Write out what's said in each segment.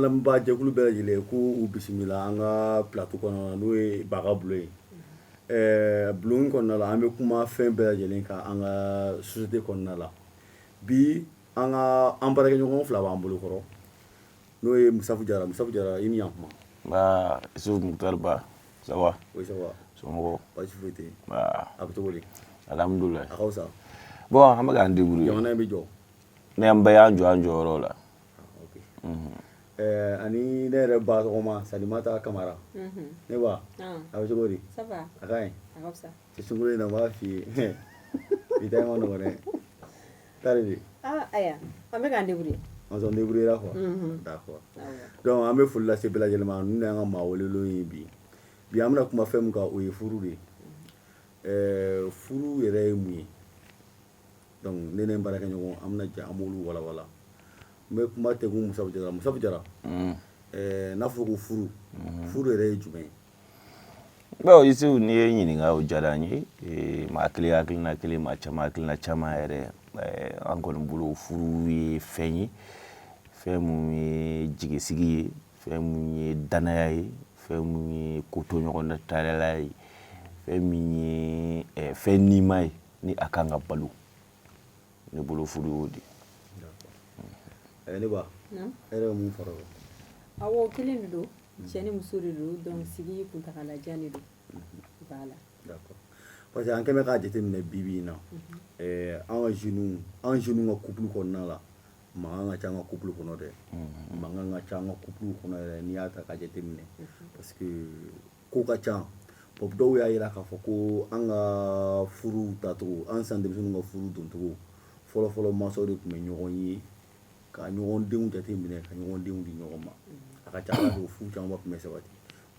An lamɛnbaa jɛkulu bɛɛ lajɛlen, ko u bisimila an ka plateau kɔnɔ, n'o ye Ba ka bulon ye. Bulon kɔnɔna la, an bɛ kuma fɛn bɛɛ lajɛlen kan an ka société kɔnɔna la. Bi, an ka an baarakɛɲɔgɔn fila b'an bolo kɔrɔ, n'o ye Musafu Jara. Musafu Jara, i ni ɲantuma. Nba, Isufu Mukutari Ba, ça va? Oui, ça va. Somɔgɔw? Baasi foyi tɛ yen. Nba. A bɛ cogo di? Alhamdulilayi. A ka fisa? Bon, an bɛ k'an débrouiller. Jamana in bɛ jɔ. Ne an bɛɛ y'an jɔ an jɔyɔrɔ la. Ok. Ani ne yɛrɛ ba tɔgɔma Salimata Kamara. Ne ba, a bɛ cogo di? Ça va. A ka ɲi? A ka fisa. Cɛ, sunkalo in na, n b'a f'i ye, bi ta in ma nɔgɔn dɛ, tari de. Ah, aya, an bɛ k'an débrouiller. On s'en débrouillera quoi. D'accord. Donc an bɛ foli lase bɛɛ lajɛlen ma. Ninnu y'an ka maa welelenw ye bi. Bi, an bɛna kuma fɛn min kan, o ye furu de ye. Furu yɛrɛ ye mun ye? Donc ne ni n baarakɛɲɔgɔn, an bɛna jɛ an b'olu walawala. N bɛ kuma tɛkun Musafu Jara. Musafu Jara, n'a fɔ ko furu, furu yɛrɛ ye jumɛn ye? Bon, Isufu, n'i ye n ɲininka, o diyara n ye. Maa kelen hakilina kelen, maa caman hakilina caman yɛrɛ. An kɔni bolo, furu ye fɛn ye, fɛn mun ye jigisigi ye, fɛn mun ye danaya ye, fɛn mun ye ko to ɲɔgɔn tarala ye, fɛn min ye fɛn nima ye, ni a kan ka balo. Ne bolo, furu y'o de. Ne ba, e yɛrɛ bɛ mun fara o kan? Awɔ, kelen de don, cɛ ni muso de don. Donc sigi kuntagalajan de don, voilà. D'accord, parce que an kɛn bɛ k'a jateminɛ bi bi in na, an ka jeunes, an jeunes ka couple kɔnɔna la, mankan ka ca an ka couple kɔnɔ dɛ. Mankan ka ca an ka couple kɔnɔ yɛrɛ, n'i y'a ta k'a jateminɛ, parce que ko ka ca. Bon, dɔw y'a jira k'a fɔ ko an ka furu tacogo, an sisan denmisɛnninw ka furu doncogo, fɔlɔ fɔlɔ, mansaw de tun bɛ ɲɔgɔn ye ka ɲɔgɔn denw jateminɛ, ka ɲɔgɔn denw di ɲɔgɔn ma. A ka ca ala fɛ, o furu camanba tun bɛ sabati.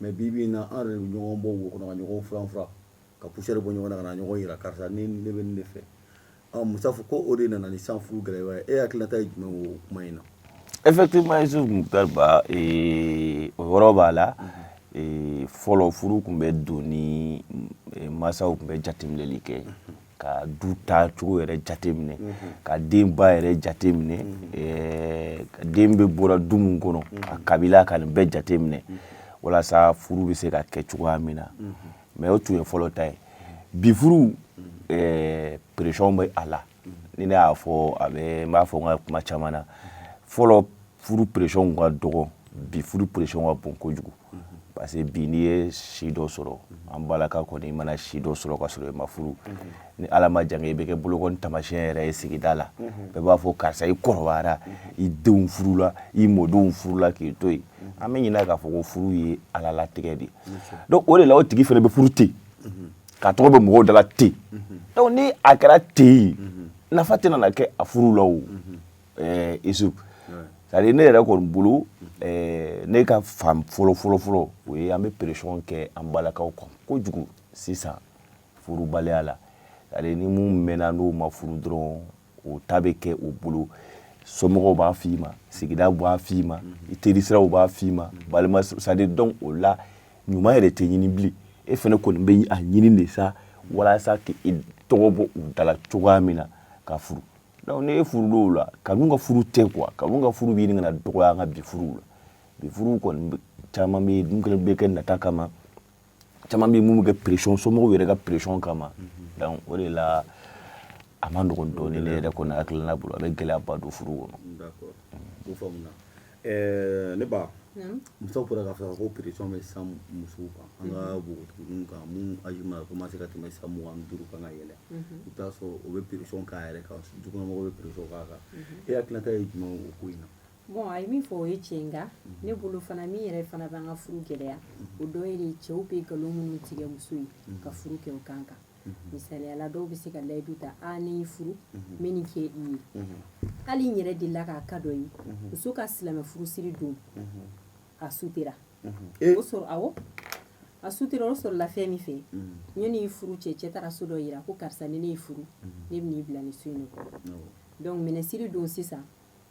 Mais bi bi in na, an yɛrɛ de bɛ ɲɔgɔn bɔ wo kɔnɔ, ka ɲɔgɔn furan furan, ka poussière bɔ ɲɔgɔn na, ka na ɲɔgɔn yira karisa ni ne bɛ nin de fɛ. Ɔ Musafu, ko o de nana ni san furu gɛlɛya ye. E hakilinata ye jumɛn o kuma in na? Effectivement, Isufu Mukutari Ba, o yɔrɔ b'a la. Fɔlɔ, furu tun bɛ don ni masaw tun bɛ jateminɛli kɛ, ka du taa cogo yɛrɛ jateminɛ, ka den ba yɛrɛ jateminɛ, ka den bɛ bɔra du mun kɔnɔ, a kabila, ka nin bɛɛ jateminɛ, walasa furu bɛ se ka kɛ cogoya min na. Mais o tun ye fɔlɔ ta ye. Bi furu, pression bɛ a la. Ni ne y'a fɔ, a bɛ n b'a fɔ n ka kuma caman na, fɔlɔ furu pression ka dɔgɔ, bi furu pression ka bon kojugu. Parce que bi, n'i ye si dɔ sɔrɔ, an balaka kɔni, i mana si dɔ sɔrɔ ka sɔrɔ i ma furu, ni Ala ma jan kɛ, i bɛ kɛ bolokɔni taamasiyɛn yɛrɛ ye sigida la. Bɛɛ b'a fɔ karisa, i kɔrɔbayara, i denw furula, i mɔdenw furula k'i to yen. An bɛ ɲinɛ k'a fɔ ko furu ye Ala latigɛ de ye. Donc o de la, o tigi fana bɛ furu ten, k'a tɔgɔ bɛ mɔgɔw da la ten. Donc ni a kɛra ten ye, nafa tɛna na kɛ a furu la o. Isufu, c'est à dire, ne yɛrɛ kɔni bolo, ne ka fan fɔlɔ fɔlɔ fɔlɔ, o ye an bɛ pression kɛ an balakaw kan kojugu sisan furubaliya la. C'est à dire, ni mun mɛnna n'o ma furu dɔrɔn, o ta bɛ kɛ o bolo. Somɔgɔw b'a f'i ma, sigida b'a f'i ma, i terisiraw b'a f'i ma, balima. C'est à dire, donc o la, ɲuman yɛrɛ tɛ ɲini bilen. E fɛnɛ kɔni bɛ a ɲini de sa, walasa k'i tɔgɔ bɔ u da la cogoya min na ka furu. Donc ni e furula o la, kanu ka furu tɛ quoi, kanu ka furu bɛ ɲini ka na dɔgɔya an ka bi furuw la. Bi furu kɔni caman bɛ yen mun bɛ kɛ nata kama, caman bɛ yen mun bɛ kɛ pression, somɔgɔw yɛrɛ ka pression kama. Donc o de la, a ma nɔgɔn dɔɔnin. Ne yɛrɛ kɔni hakilina bolo, a bɛ gɛlɛyaba don furu kɔnɔ. D'accord, o faamuna. Ne ba, musow bɔra k'a fɔ ko pression bɛ sisan musow kan, an ka npogotigininw kan, mun âge mana commencer ka tɛmɛ san 25 kan ka yɛlɛ, i bɛ taa sɔrɔ o bɛ pression k'a yɛrɛ kan, dukɔnɔmɔgɔw bɛ pression k'a kan. E hakilinata ye jumɛn ye o ko in na? Bon, a ye min fɔ, o ye tiɲɛ. Nka ne bolo fana, min yɛrɛ fana b'an ka furu gɛlɛya, o dɔ ye de cɛw bɛ nkalon minnu tigɛ muso ye ka furu kɛ o kan kan. Misaliyala, dɔw bɛ se ka layidu ta: a ni y'i furu, n bɛ nin kɛ i ye. Hali n yɛrɛ delila k'a ka dɔ ye, muso ka silamɛ furusiri don, a sutera. O sɔrɔ, awɔ, a sutera. O sɔrɔla fɛn min fɛ, yanni furu cɛ, cɛ taara so dɔ yira ko karisa, ni ne ye furu, ne bɛ n'i bila nin so in de kɔnɔ. Donc minɛsiri don sisan,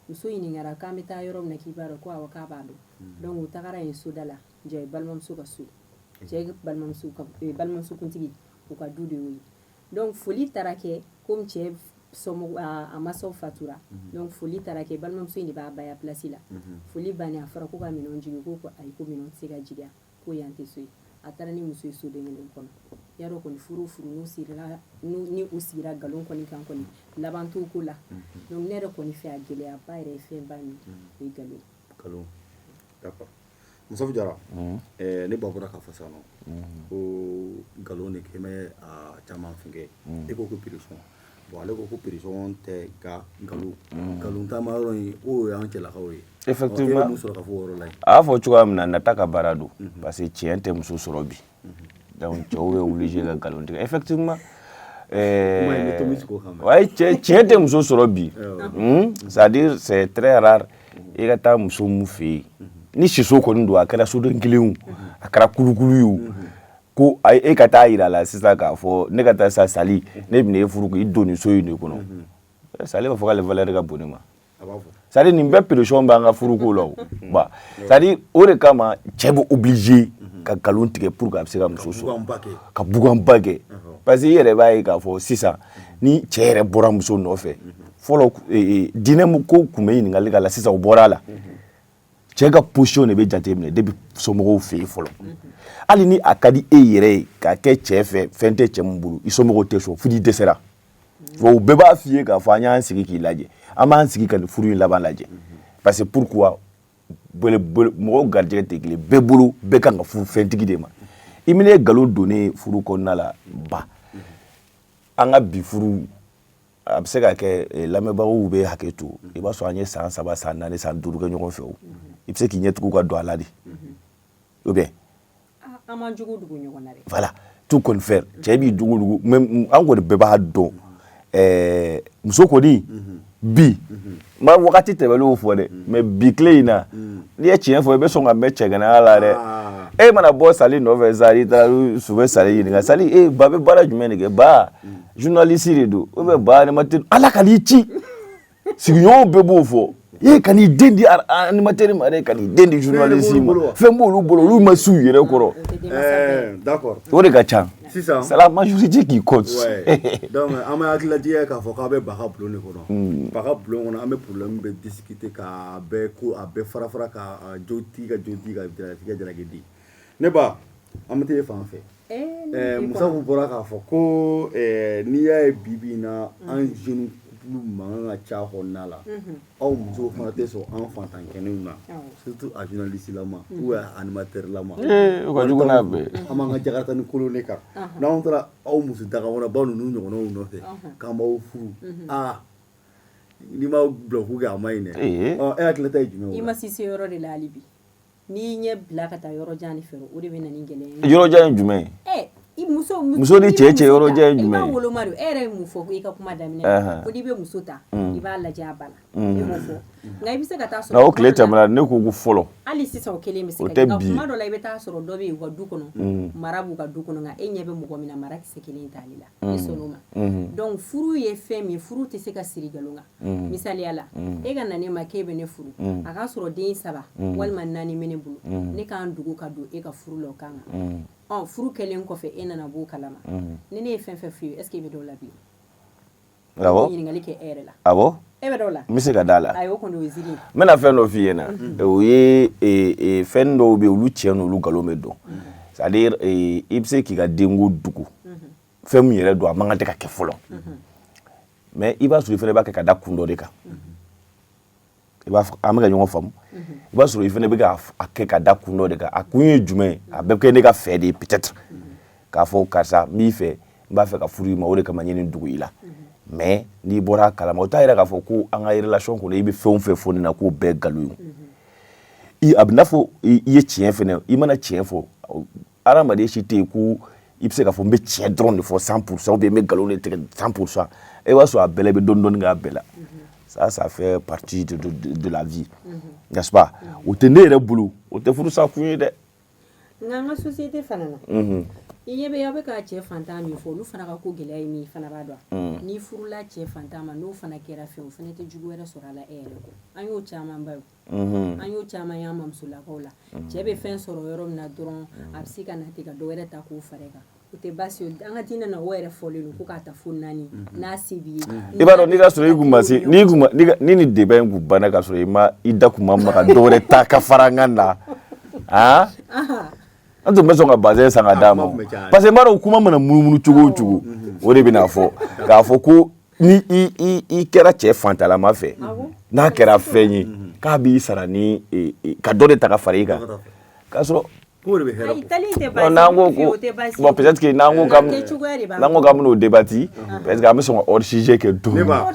muso ɲininkara k'an bɛ taa yɔrɔ min na, k'i b'a dɔn? Ko awɔ, k'a b'a dɔn. Donc u tagara yen soda la, jɛ ye balimamuso ka so ye, cɛ balimamuso ka balimamuso kuntigi, u ka du de y'o ye. Donc foli taara kɛ komi cɛ Somɔgɔw, a masaw fatura. Donc foli taara kɛ, balimamuso in de b'a ba ya place la. Foli bannen, a fɔra ko ka minɛnw jigin. Ko ayi, ko minɛnw tɛ se ka jigin, ko yan tɛ so ye. A taara ni muso ye soden kelen kɔnɔ. Yarɔ kɔni, furu furu n'u sirila, ni u sigira nkalon kɔni kan kɔni, laban t'o ko la. Donc ne yɛrɛ kɔni fɛ, a gɛlɛyaba yɛrɛ ye fɛnba min o ye nkalon ye. Nkalon, d'accord. Musafu Jara, ne ba bɔra k'a fɔ sisan nɔ ko nkalon de kɛ bɛ a caman fɛn kɛ. E ko ko pression. Bon, ale ko ko pression tɛ, nka nkalon, nkalon taama yɔrɔ in, o y'an cɛlakaw ye. Effectivement. E bɛ mun sɔrɔ ka fɔ o yɔrɔ la yen? A y'a fɔ cogoya min na, nata ka baara don, parce que tiɲɛ tɛ muso sɔrɔ bi. Donc cɛw bɛ obligé ka nkalon tigɛ, effectivement. Kuma in bɛ tomi sigi o kan mɛ. Ouais, tiɲɛ tɛ muso sɔrɔ bi. C'est à dire, c'est très rare i ka taa muso mun fɛ yen ni siso kɔni don, a kɛra soden kelen o, a kɛra kulukulu ye o, ko e ka taa yira la sisan k'a fɔ ne ka taa sa Sali, ne bɛna e furu k'i don nin so in de kɔnɔ. Sali b'a fɔ k'ale valeur ka bon ne ma. A b'a fɔ. C'est à dire, nin bɛɛ pression b'an ka furuko la o ba. C'est à dire, o de kama cɛ bɛ obligé ka nkalon tigɛ pour que a bɛ se ka muso sɔrɔ. Buganba kɛ. Ka buganba kɛ, parce que i yɛrɛ b'a ye k'a fɔ sisan ni cɛ yɛrɛ bɔra muso nɔfɛ fɔlɔ, diinɛ ko tun bɛ ɲininkali k'a la. Sisan o bɔra a la. Cɛ ka position de bɛ jateminɛ depuis somɔgɔw fɛ yen fɔlɔ. Hali ni a ka di e yɛrɛ ye k'a kɛ cɛ fɛ, fɛn tɛ cɛ min bolo, i somɔgɔw tɛ sɔn fo n'i dɛsɛra. Wa u bɛɛ b'a f'i ye k'a fɔ an y'an sigi k'i lajɛ, an b'an sigi ka nin furu in laban lajɛ. Parce que pourquoi? Mɔgɔw garijɛgɛ tɛ kelen, bɛɛ bolo bɛɛ kan ka furu fɛntigi de ma. I mana nkalon donnen furu kɔnɔna la ba, an ka bi furu, a bɛ se ka kɛ, lamɛnbagaw bɛ hakɛ to, i b'a sɔrɔ an ye san 3, san 4, san 5 kɛ ɲɔgɔn fɛ o, i bɛ se k'i ɲɛtugu ka don a la de, ou bien? An m'an jogo dogo ɲɔgɔn na dɛ. Voilà, tout kɔni fɛ, cɛ b'i dogo dogo, mais an kɔni bɛɛ b'a dɔn, muso kɔni bi ma wagati tɛmɛnlenw fɔ dɛ, mais bi tile in na, n'i ye tiɲɛ fɔ, i bɛ sɔn ka mɛn cɛganaya la dɛ. E mana bɔ Sali nɔfɛ sa, i taara sufɛ, Sali ɲininka: Sali, e ba bɛ baara jumɛn de kɛ? Ba journaliste de don, ou bien ba animateur. Ala ka n'i ci, sigiɲɔgɔnw bɛɛ b'o fɔ: e ka n'i den di animateur ma dɛ, ka n'i den di journaliste ma. Fɛn b'olu bolo, olu ma s'u yɛrɛ kɔrɔ. D'accord. O de ka ca. Sisan c'est la majorité qui compte. Ouais. Donc an bɛ hakililajigin k'a fɔ k'a bɛ ba ka bulon de kɔnɔ. Ba ka bulon kɔnɔ, an bɛ problème bɛɛ discuter, k'a bɛɛ ko, a bɛɛ fara fara, ka jotigi ka jotigi ka jalaki ka jalaki di. Ne ba, an bɛ taa e fan fɛ. Musafu bɔra k'a fɔ ko n'i y'a ye bi bi in na, an jeune couple mankan ka ca kɔnɔna la, aw musow fana tɛ sɔn an fantankɛnɛw na, surtout a journaliste lama ou bien animateur lama. O ka jugu n'a bɛɛ. An b'an ka jakarata ni kolon de kan. N'anw taara aw muso dagakɔnɔbaw ninnu ɲɔgɔnnaw nɔfɛ k'an b'aw furu, aa, n'i ma bulɔku kɛ, a ma ɲi dɛ. Ɔ, e hakilina ta ye jumɛn ye o I la? ma si se yɔrɔ de la hali bi. N'i ɲɛ bila ka taa yɔrɔ jan de fɛ, o de bɛ na ni gɛlɛya ye. Yɔrɔ jan ye jumɛn ye? I muso Muso ni n'i cɛ bɛ cɛ muso yɔrɔ ta, jan ye i jumɛn b'a ye? woloma de. E yɛrɛ ye mun fɔ i ka kuma daminɛ na? Ko n'i bɛ muso ta, i b'a lajɛ a ba la. E m'o fɔ? Nka i bɛ se ka taa sɔrɔ Nka o tile kuma dɔ la- tɛmɛna, ne ko ko fɔlɔ. Hali sisan, o kelen bɛ se O ka tɛ kɛ. Nka bi. kuma dɔ la, i bɛ taa sɔrɔ dɔ bɛ yen u ka du kɔnɔ, mara b'u ka du kɔnɔ, nka e ɲɛ bɛ mɔgɔ min na, mara kisɛ kelen t'ale la. E sɔnn'o ma. Donc furu ye fɛn min ye, furu tɛ se ka siri nkalon kan. Misaliya la, e ka na ne ma k'e bɛ ne furu, a k'a sɔrɔ den saba walima naani bɛ ne bolo, ne k'an dogo ka don e ka furu la, o kan kan. Ɔ, furu kɛlen kɔfɛ, e nana b'o kalama, ni ne ye fɛn fɛn f'i ye, est ce que e bɛ dɔw la bilen? Awɔ. Ɲininkali kɛ e yɛrɛ la. Awɔ. E bɛ dɔw la? N bɛ se ka da la. Ayi, o kɔni o ye ziiri ye. N bɛna fɛn dɔ f'i ɲɛna, o ye fɛn dɔw bɛ yen, olu tiɲɛ n'olu nkalon bɛ dɔn. C'est à dire, i bɛ se k'i ka denko dogo, fɛn min yɛrɛ don, a man kan tɛ ka kɛ fɔlɔ, mais i b'a sɔrɔ i fana b'a kɛ ka da kun dɔ de kan. I b'a fɔ an bɛ ka ɲɔgɔn faamu. I b'a sɔrɔ i fana bɛ ka a kɛ ka da kun dɔ de kan. A kun ye jumɛn ye? A bɛɛ bɛ kɛ ne ka fɛ de ye, peut-être k'a fɔ karisa, n b'i fɛ, n b'a fɛ ka furu i ma, o de kama n ye nin dogo i la. Mais n'i bɔra a kalama, o t'a yira k'a fɔ ko an ka relation kɔnɔ, i bɛ fɛn o fɛn fɔ ne na, k'o bɛɛ nkalon ye. I a bɛ n'a fɔ i ye tiɲɛ fɛnɛ, i mana tiɲɛ fɔ, hadamaden si tɛ yen ko i bɛ se k'a fɔ n bɛ tiɲɛ dɔrɔn de fɔ 100% ou bien n bɛ nkalon de tigɛ 100%. I b'a sɔrɔ a bɛɛ la, i bɛ dɔɔni dɔɔni k'a bɛɛ la. Ça fait partie de la vie, n'est-ce pas? O tɛ ne yɛrɛ bolo, o tɛ furusa kun ye dɛ. Nka an ka société fana na, i ɲɛ bɛ, aw bɛ ka cɛ fantan min fɔ, olu fana ka ko gɛlɛya ye min ye, fana b'a dɔn. N'i furula cɛ fantan ma, n'o fana kɛra fɛn, o fana tɛ jugu wɛrɛ sɔrɔ a la e yɛrɛ kɔ. An y'o camanba ye, an y'o caman y'an mamusolakaw la. Cɛ bɛ fɛn sɔrɔ yɔrɔ min na dɔrɔn, a bɛ se ka na ten ka dɔ wɛrɛ ta k'o fara kan. O tɛ baasi ye, an ka diinɛ na o yɛrɛ fɔlen don ko k'a ta fo 4 n'a se b'i ye. I b'a dɔn, n'i ka sɔrɔ i kun ma se, n'i kun ma ni nin débat in kun banna ka sɔrɔ i ma i da kun ma maga dɔ wɛrɛ ta ka fara an kan na, han, an tun bɛ sɔn ka bazɛn san ka d'a ma, parce que n b'a dɔn kuma mana munumunu cogo o cogo, o de bɛna fɔ k'a fɔ ko ni i kɛra cɛ fantalama fɛ, n'a kɛra fɛn ye k'a b'i sara ni ka dɔ de ta ka fara i kan, k'a sɔrɔ n'an ko ko bon, peut-être que n'an ko k'an bɛn'o débattre, peut-être que an bɛ sɔn ka hors sujet kɛ don. Ne ba,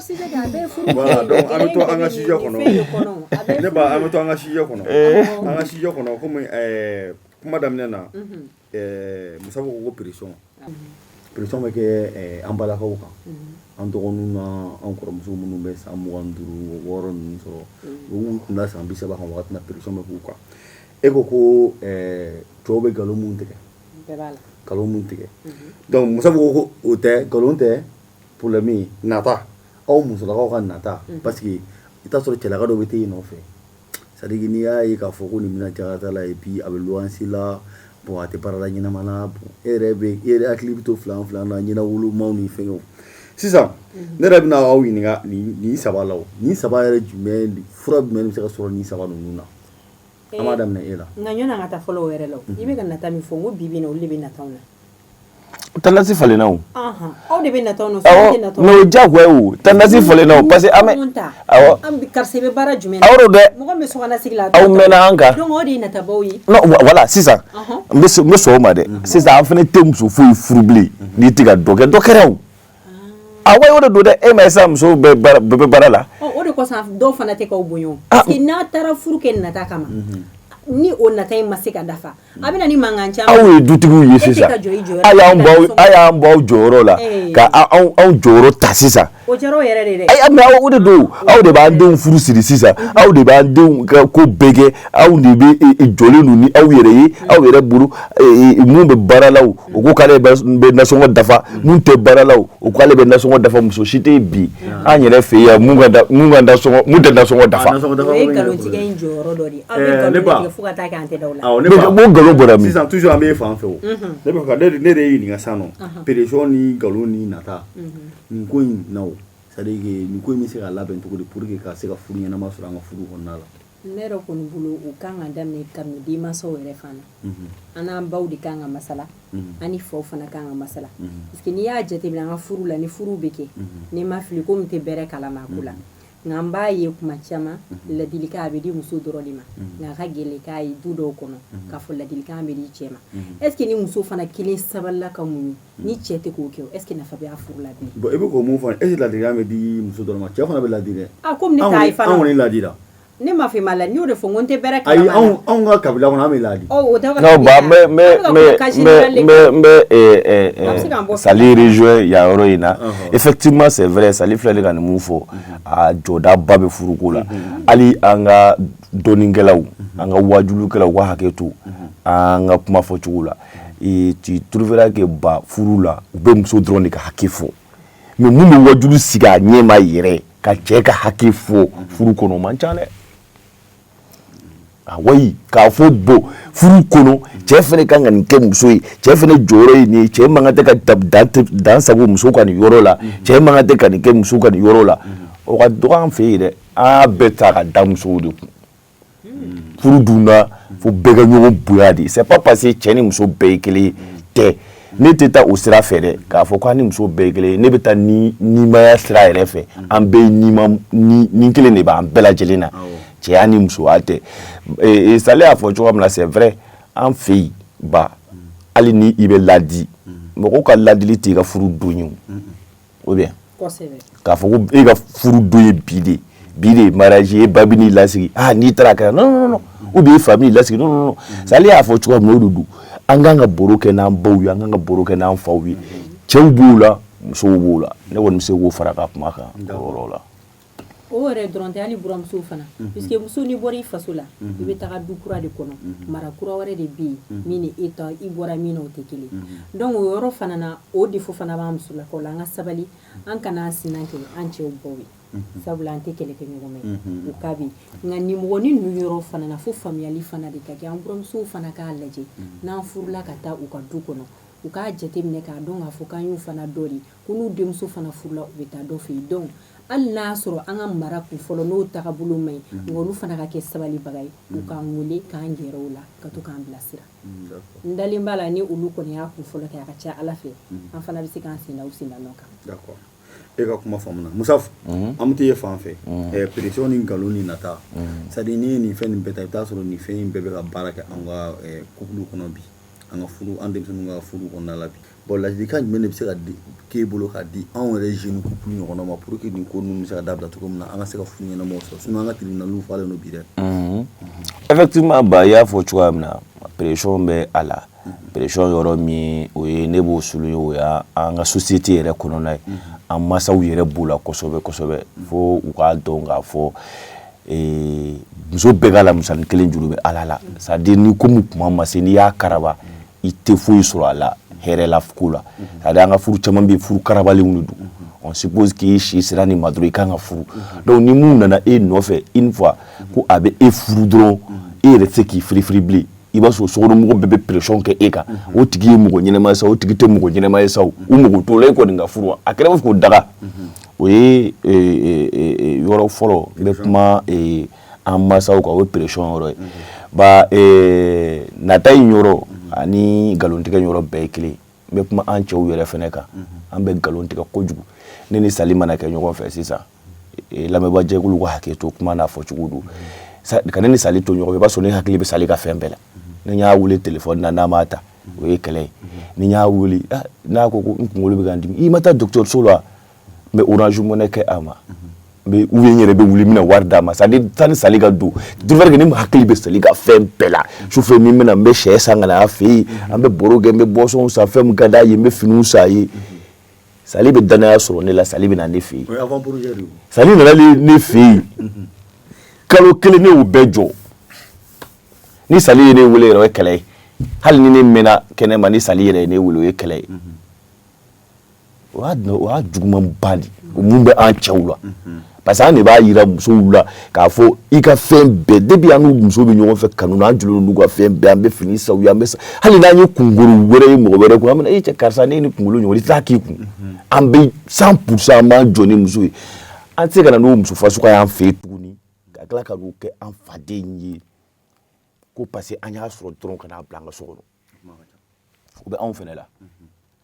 voilà, donc an bɛ to an ka sujet kɔnɔ. Ne ba, an bɛ to an ka sujet kɔnɔ, an ka sujet kɔnɔ. Komi kuma daminɛ na, Musa ko ko pression bɛ kɛ an balakaw kan, an dɔgɔninw na an kɔrɔmuso minnu bɛ san 25 6 ninnu sɔrɔ, u kun da san 30 kan wagati na, pression bɛ k'u kan. E ko ko cɛw bɛ nkalon mun tigɛ, nkalon mun tigɛ. Donc Musa ko ko o tɛ nkalon tɛ, problème ye nata, aw musolakaw ka nata, parce que i t'a sɔrɔ cɛlaka dɔ bɛ taa i nɔfɛ, c'est à dire n'i y'a ye k'a fɔ ko nin bɛna jakarta la, et puis a bɛ luwanse la, bon, a tɛ baara la ɲɛnama na, bon, e yɛrɛ bɛ e yɛrɛ hakili bɛ to filan filan na, ɲɛnawolomaw ni fɛngɛw. Sisan ne yɛrɛ bɛna aw ɲininka nin saba la, o nin saba yɛrɛ jumɛn, fura jumɛn bɛ se ka sɔrɔ nin saba ninnu na? An b'a daminɛ e la. Nka ɲɔni an ka taa fɔlɔ o yɛrɛ la, i bɛ ka nata min fɔ, n ko bi bi in na olu de bɛ nataw na. Tendance falenna o. Aw de bɛ nataw na. Awɔ, mais o ye diyagoya ye o, tendance falenna o, parce que an bɛ awɔ, karisa bɛ baara jumɛn na? Awɔ dɛ. Mɔgɔ min bɛ sokɔnɔ sigi la. Aw mɛnna an kan. Donc o de ye natabaw ye. Non, voilà, sisan n bɛ sɔn o ma dɛ. Sisan an fana tɛ muso foyi furu bilen n'i tɛ ka dɔ kɛ, dɔ kɛra o. Awɔ, o de don dɛ. E ma ye sisan musow bɛɛ bɛ baara la. O de kosɔn dɔw fana tɛ k'aw bonya o. Parce que n'a taara furu kɛ nata kama, ni o nata in ma se ka dafa, a bɛ na ni mankan caman. Aw ye dutigiw ye sisan, a y'an bɔ aw jɔyɔrɔ la ka anw jɔyɔrɔ ta sisan. O diyara o yɛrɛ de dɛ. Ayi, mais o de don, aw de b'an denw furu siri sisan, aw de b'an denw ka ko bɛɛ kɛ, aw de bɛ jɔlen don ni aw yɛrɛ ye, aw yɛrɛ bolo. Mun bɛ baara la, o ko k'ale bɛ nasɔngɔ dafa, mun tɛ baara la, o k'ale bɛ nasɔngɔ dafa. Muso si tɛ bi an yɛrɛ fɛ yan mun ka mun ka nasɔngɔ, mun tɛ nasɔngɔ dafa. O ye nkalontigɛ in jɔyɔrɔ dɔ de ye. Aw bɛ nkalon tigɛ fo ka taa kɛ an tɛ da o la. Awɔ, ne ba, o nkalon bɔra min? Sisan toujours an bɛ fan fɛ o. Ne bɛ fɛ ka ne de ye ɲininka sisan nɔ, pression ni nkalon ni nata nin ko in na o, c'est à dire que nin ko in bɛ se ka labɛn cogo di pour que ka se ka furu ɲɛnama sɔrɔ an ka furu kɔnɔna la? Ne yɛrɛ kɔni bolo, o kan ka daminɛ kabini denmansaw yɛrɛ fana. An n'an baw de kan ka masala, an ni faw fana kan ka masala, parce que n'i y'a jateminɛ an ka furu la, ni furu bɛ kɛ, n'i ma fili ko min tɛ bɛrɛ kalama a ko la, nka n b'a ye kuma caman ladilikan a bɛ di muso dɔrɔn de ma, nka a ka gɛlɛn k'a ye du dɔw kɔnɔ k'a fɔ ladilikan bɛ di cɛ ma. Est ce que ni muso fana kelen sabalila ka muɲu, ni cɛ tɛ k'o kɛ, est ce que nafa bɛ a furu la bilen? Bon, i bɛ k'o mun fɔ, est ce que ladilikan bɛ di muso dɔrɔn ma? Cɛ fana bɛ ladi dɛ. Ah, komi ne t'a ye fana. Anw kɔni ladira. Ne m'a fɔ i ma la, n y'o de fɔ, n ko n tɛ bɛrɛ Ayi, kalama. anw ka kabila kɔnɔ, an bɛ ladi. Ɔ, o tɛ. Non, ba, n bɛ Sali rejoint yan yɔrɔ in na. Effectivement, c'est vrai, Sali filɛ ka nin mun fɔ, a jɔdaba bɛ furuko la. Hali an ka dɔnnikɛlaw, an ka wajulikɛlaw, u ka hakɛ to an ka kuma fɔcogo la. Tu trouveras que ba, furu la, u bɛ muso dɔrɔn de ka hakɛ fɔ, mais mun bɛ wajulu sigi a ɲɛma yɛrɛ ka cɛ ka hakɛ fɔ furu kɔnɔ, o man ca dɛ. Awayi, k'a fɔ bon, furu kɔnɔ, cɛ fana kan ka nin kɛ muso ye, cɛ fana jɔyɔrɔ ye nin ye, cɛ man kan tɛ ka dan sago muso ka nin yɔrɔ la, cɛ man kan tɛ ka nin kɛ muso ka nin yɔrɔ la, o ka dɔgɔ an fɛ yen dɛ. An y'a bɛɛ ta ka da musow de kun. Furu dun na, fo bɛɛ ka ɲɔgɔn bonya de. C'est pas parce que cɛ ni muso bɛɛ ye kelen tɛ. Ne tɛ taa o sira fɛ dɛ, k'a fɔ k'an ni muso bɛɛ ye kelen ye. Ne bɛ taa ni nimaya sira yɛrɛ fɛ. An bɛɛ ye nima ni kelen de b'an bɛɛ lajɛlen na, cɛya ni musoya tɛ. Sali y'a fɔ cogoya min na, c'est vrai, an fɛ yen ba, hali ni i bɛ ladi, mɔgɔw ka ladili t'i ka furu don ye o, ou bien k'a fɔ ko e ka furu don ye bi de, bi de mariage ye, ba bɛ n'i lasigi, ah, n'i taara a kɛra, non non non, ou bien i fa bɛ n'i lasigi, non non non. Sali y'a fɔ cogoya min na, o de don. An kan ka baro kɛ n'an baw ye, an kan ka baro kɛ n'an faw ye. Cɛw b'o la, musow b'o la. Ne kɔni bɛ se k'o fara ka kuma kan o yɔrɔ la. O yɛrɛ dɔrɔn tɛ, hali buramuso fana, puisque muso, n'i bɔra i faso la, i bɛ taga du kura de kɔnɔ, mara kura wɛrɛ de bɛ yen min ni e ta i bɔra min na, o tɛ kelen. Donc o yɔrɔ fana na, o défaut fana b'an musolakaw la. An ka sabali, an kana an sinan kɛ an cɛw baw ye, sabula an tɛ kɛlɛ kɛ ɲɔgɔn mɛn o ka bɛ. Nka nimɔgɔnin ninnu yɔrɔ fana na, fo faamuyali fana de ka kɛ. An buramusow fana k'a lajɛ, n'an furula ka taa u ka du kɔnɔ. U k'a jateminɛ k'a dɔn k'a fɔ k'an y'u fana dɔ de, ko n'u denmuso fana furula, u bɛ taa dɔ fɛ yen. Donc hali n'a y'a sɔrɔ an ka mara kun fɔlɔ n'o tagabolo man ɲi, nka olu fana ka kɛ sabalibaga ye, u k'an wele k'an gɛrɛ u la, ka to k'an bilasira. N dalen b'a la, ni olu kɔni y'a kun fɔlɔ kɛ, a ka ca Ala fɛ, an fana bɛ se k'an sen da u sen da nɔ kan. D'accord, e ka kuma faamuna. Musa, an bɛ t'e fan fɛ. Pression ni nkalon ni nata, c'est à dire n'i ye nin fɛn nin bɛɛ ta, i bɛ taa sɔrɔ nin fɛn in bɛɛ bɛ ka baara kɛ an ka couple kɔnɔ bi, an ka furu, an denmisɛnninw ka furu kɔnɔna la bi. Bon, ladilikan jumɛn de bɛ se ka k'e bolo k'a di anw yɛrɛ jeune couple ɲɔgɔnna ma, pour que nin ko ninnu bɛ se ka dabila cogo min na, an ka se ka furu ɲɛnamaw sɔrɔ? Sinon an ka tribunal falen don bi dɛ. Effectivement, ba, i y'a fɔ cogoya min na, pression bɛ a la. Pression yɔrɔ min, o ye ne b'o souligner, o y'an ka société yɛrɛ kɔnɔna ye. An masaw yɛrɛ b'o la kosɛbɛ kosɛbɛ, fo u k'a dɔn k'a fɔ muso bɛɛ ka lamusani kelen juru bɛ Ala la. C'est à dire ni komi kuma ma se, n'i y'a karaba, i tɛ foyi sɔrɔ a la hɛrɛ la ko la. C'est à dire an ka furu caman bɛ yen, furu karabalenw de don. On suppose k'i si sera nin ma dɔrɔn, i kan ka furu. Donc ni mun nana e nɔfɛ, une fois ko a bɛ e furu dɔrɔn, e yɛrɛ tɛ se k'i firifiri bilen. I b'a sɔrɔ sokɔnɔmɔgɔ bɛɛ bɛ pression kɛ e kan. O tigi ye mɔgɔ ɲɛnɛma ye sa, o tigi tɛ mɔgɔ ɲɛnɛma ye sa, o mɔgɔ t'o la, e kɔni ka furu, a kɛra i b'a fɔ ko daga. O ye yɔrɔ fɔlɔ n bɛ kuma an masaw kan, o ye pression yɔrɔ ye. Ba, nata in yɔrɔ ani nkalontigɛ yɔrɔ bɛɛ ye kelen. N bɛ kuma an cɛw yɛrɛ fɛnɛ kan. An bɛ nkalon tigɛ kojugu. Ne ni Sali mana kɛ ɲɔgɔn fɛ sisan, lamɛnbaajɛkulu ka hakɛ to, kuma n'a fɔcogo don. Ka ne ni Sali to ɲɔgɔn fɛ, i b'a sɔrɔ ne hakili bɛ Sali ka fɛn bɛɛ la. Ni n y'a wele téléphone na, n'a m'a ta, o ye kɛlɛ ye. Ni n y'a wele, n'a ko ko n kunkolo bɛ ka n dimi, i ma taa dɔgɔtɔrɔso la, n bɛ Orange Money kɛ a ma, n bɛ ou bien n yɛrɛ bɛ wuli, n bɛna wari d'a ma. C'est à dire sani Sali ka don, du fait que ne hakili bɛ Sali ka fɛn bɛɛ la. Sufɛ ni n bɛna, n bɛ sɛ san ka na a fɛ yen, an bɛ baro kɛ, n bɛ boisson san, fɛn min ka d'a ye, n bɛ finiw san a ye. Sali bɛ danaya sɔrɔ ne la, Sali bɛ na ne fɛ yen. Sali nana ne fɛ yen kalo kelen, ne y'o bɛɛ jɔ. Ni Sali ye ne wele yɛrɛ, o ye kɛlɛ ye. Hali ni ne mɛnna kɛnɛma, ni Sali yɛrɛ ye ne wele, o ye kɛlɛ ye. O y'a jugumanba de o mun bɛ an cɛw la, parce que an de b'a yira musow la k'a fɔ i ka fɛn bɛɛ. Depuis an n'u muso bɛ ɲɔgɔn fɛ kanu na, an jɔlen n'u ka fɛn bɛɛ, an bɛ fini san u ye, an bɛ hali n'an ye kunkolo wɛrɛ ye mɔgɔ wɛrɛ kun, an bɛna e cɛ karisa, ne ni kunkolo ɲɔgɔn i t'a k'i kun. An bɛ 100%, an b'an jɔ ni muso ye. An tɛ se ka na n'o muso fasuguya y'an fɛ yen tuguni, ka tila ka n'o kɛ an faden ye ko parce que an y'a sɔrɔ dɔrɔn ka n'a bila an ka so kɔnɔ. O bɛ anw fɛnɛ la,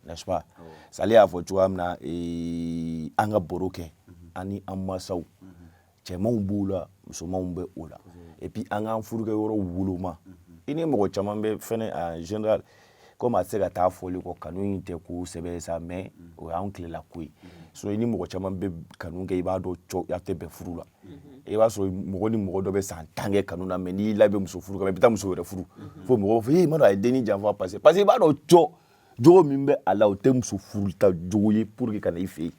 n'est-ce pas? Sali y'a fɔ cogoya min na, an ka baro kɛ an ni an masaw, cɛmanw b'o la, musomanw bɛ o la. Et puis an k'an furukɛ yɔrɔw woloma. I ni mɔgɔ caman bɛ fɛnɛ, en général, comme a tɛ se ka taa fɔli kɔ, kanu in tɛ ko sɛbɛ ye sa, mais o y'anw tilela ko ye. Sinon i ni mɔgɔ caman bɛ kanu kɛ, i b'a dɔn cɔ a tɛ bɛn furu la. I b'a sɔrɔ mɔgɔ ni mɔgɔ dɔ bɛ san 10 kɛ kanu na, mais n'i labɛn muso furu kama, i bɛ taa muso wɛrɛ furu, fo mɔgɔw b'a fɔ e ma dɔn a ye dennin janfa, parce que i b'a dɔn cɔ jogo min bɛ a la, o tɛ muso furuta jogo ye pour que ka na i fɛ yen.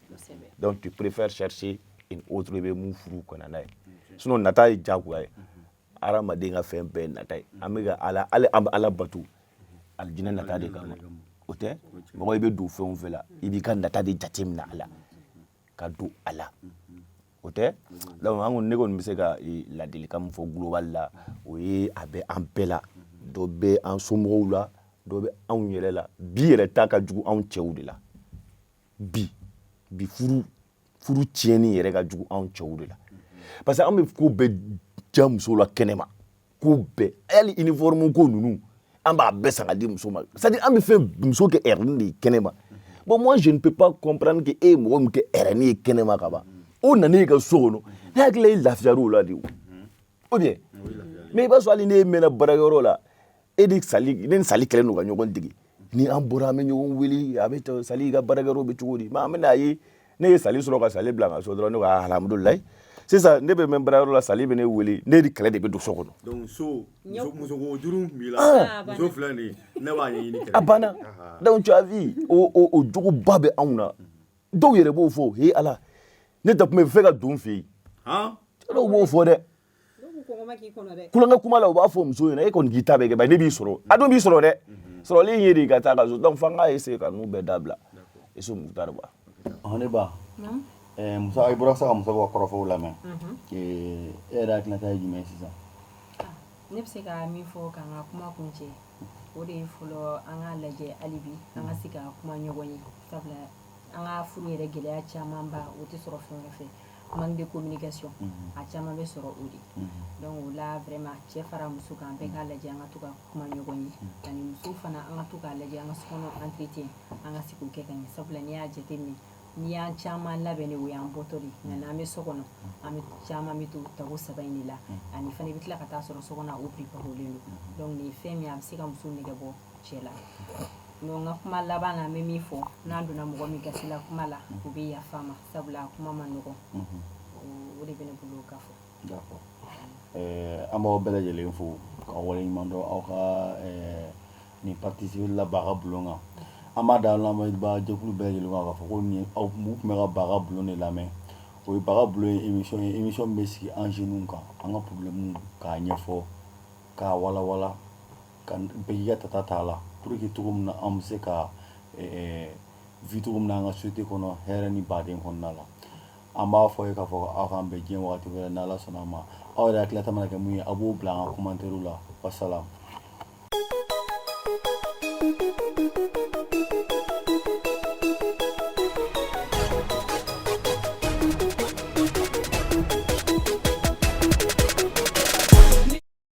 Donc tu préfères chercher une autre, i bɛ mun furu ka na n'a ye. Sinon nata ye diyagoya ye, hadamaden ka fɛn bɛɛ ye nata ye. An bɛ ka Ala, hali an bɛ Ala bato alijinɛ nata de kama. O tɛ mɔgɔ, i bɛ don fɛn o fɛn la, i b'i ka nata de jateminɛ a la ka don a la. O tɛ. Donc an kɔni, ne kɔni bɛ se ka ladilikan min fɔ global la, o ye a bɛ an bɛɛ la. Dɔ bɛ an somɔgɔw la, dɔ bɛ anw yɛrɛ la. Bi yɛrɛ ta ka jugu anw cɛw de la. Bi furu tiɲɛni yɛrɛ ka jugu anw cɛw de la, parce que an bɛ ko bɛɛ diya musow la kɛnɛma, ko bɛɛ, hali uniforme ko ninnu, an b'a bɛɛ san ka di muso ma. C'est à dire an bɛ fɛn muso kɛ reine de ye kɛnɛma. Bon, moi je ne peux pas comprendre que e ye mɔgɔ min kɛ reine ye kɛnɛma ka ban, o nana e ka so kɔnɔ, ne hakili la e lafiyar'o la de o. Ou bien, mais i b'a sɔrɔ hali ne mɛnna baarakɛyɔrɔ la, e ni Sali, ne ni Sali kɛlen don ka ɲɔgɔn dege. Ni an bɔra, an bɛ ɲɔgɔn wele, a bɛ Sali ka baarakɛyɔrɔ bɛ cogo di? Mais an bɛ n'a ye, ne ye Sali sɔrɔ ka Sali bila n ka so dɔrɔn, ne ko alhamdulilayi. Sisan ne bɛ mɛn baarayɔrɔ la, Sali bɛ ne wele, ne ni kɛlɛ de bɛ don so kɔnɔ. Donc so muso ko juru b'i la, muso filɛ nin ye, ne b'a ɲɛɲini kɛrɛfɛ. A banna. Donc tu as vu, o jogoba bɛ anw na. Dɔw yɛrɛ b'o fɔ, he Ala, ne ta tun bɛ fɛ ka don n fɛ yen. Dɔw b'o fɔ dɛ, kulonkɛ kuma la, u b'a fɔ muso ɲɛna, e kɔni k'i ta bɛɛ kɛ, ba ne b'i sɔrɔ, a dun b'i sɔrɔ dɛ, sɔrɔli in ye de ka taa ka so. Donc f'an k'a essayer ka ninnu bɛɛ dabila. Eso Mukutari ba. Ne ba, Musa, i bɔra sa ka muso ka kɔrɔfɔw lamɛn, e yɛrɛ hakilinata ye jumɛn ye sisan? Ne bɛ se ka min fɔ k'an ka kuma kuncɛ, o de ye fɔlɔ, an k'a lajɛ hali bi an ka se ka kuma ɲɔgɔn ye, sabula an ka furu yɛrɛ gɛlɛya camanba, o tɛ sɔrɔ fɛn wɛrɛ fɛ, manque de communication, a caman bɛ sɔrɔ o de. Donc o la, vraiment, cɛ fara muso kan, bɛɛ k'a lajɛ an ka to ka kuma ɲɔgɔn ye. Ani muso fana, an ka to k'a lajɛ an ka sokɔnɔ entretien, an ka se k'o kɛ ka ɲɛ, sabula n'i y'a jateminɛ, n'i y'an caman labɛn, o y'an bɔtɔ de. Nka n'an bɛ so kɔnɔ, an bɛ caman bɛ to tago saba in de la. Ani fana, i bɛ tila ka taa sɔrɔ so kɔnɔ, o préparelen don. Donc nin ye fɛn min ye, a bɛ se ka muso nɛgɛ bɔ cɛ la. Donc n ka kuma laban na, an bɛ min fɔ, n'an donna mɔgɔ min gasi la kuma la, o bɛ yafa ma, sabula a kuma ma nɔgɔn. O de bɛ ne bolo ka fɔ. D'accord, an b'aw bɛɛ lajɛlen fo ka waleɲuman dɔn aw ka nin participer la Baga Bulon kan. An b'a da lamɛnbaa jɛkulu bɛɛ lajɛlen kan k'a fɔ ko nin aw u tun bɛ ka Baga Bulon de lamɛn. O ye Baga Bulon ye, émission ye, émission min bɛ sigi an jeunes kan, an ka problème k'a ɲɛfɔ, k'a walawala, ka bɛɛ k'i ka tata t'a la, pour que cogo min na an bɛ se ka vie cogo min na an ka société kɔnɔ, hɛrɛ ni baden kɔnɔna la. An b'a fɔ ye k'a fɔ aw k'an bɛn diɲɛ wagati wɛrɛ, n'Ala sɔnna a ma. Aw yɛrɛ hakilina mana kɛ mun ye, a b'o bila an ka commentaire la. Wassalam.